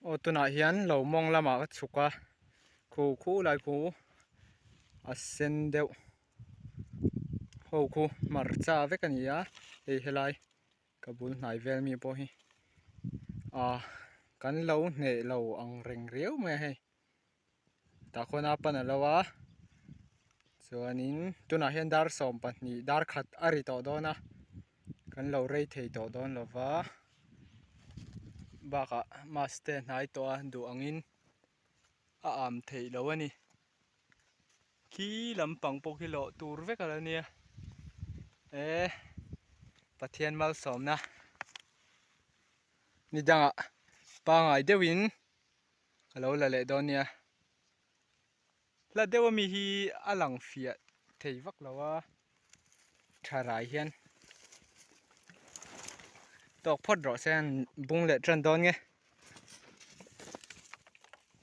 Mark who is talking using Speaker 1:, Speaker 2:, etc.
Speaker 1: Aw tunah hian lo mawng lamah ka chhuk a khu khu lai khu a sen deuh ho khu hmarcha vek a ni a hei helai ka bul hnai vel mi pawh hi ah kan lo hneh lo ang reng riau mai a hei. Tah khawn a pan a lo a chuanin tunah hian dar 12 dar khat a ri tawh dawn a kan lo rei thei tawh dawn lo va bakah mask te a hnai tawh a duh angin a am theih loh a ni khi lampang pawh khi lawh tur vek a la nia e Pathian malsawmna ni dangah pangai deuhin. Ka lo la leh dawn nia. Hla deuh ami hi a lang fiah thei vak lo a, tha rai hian tawk phawt rawh se an bung leh tan dawn nge.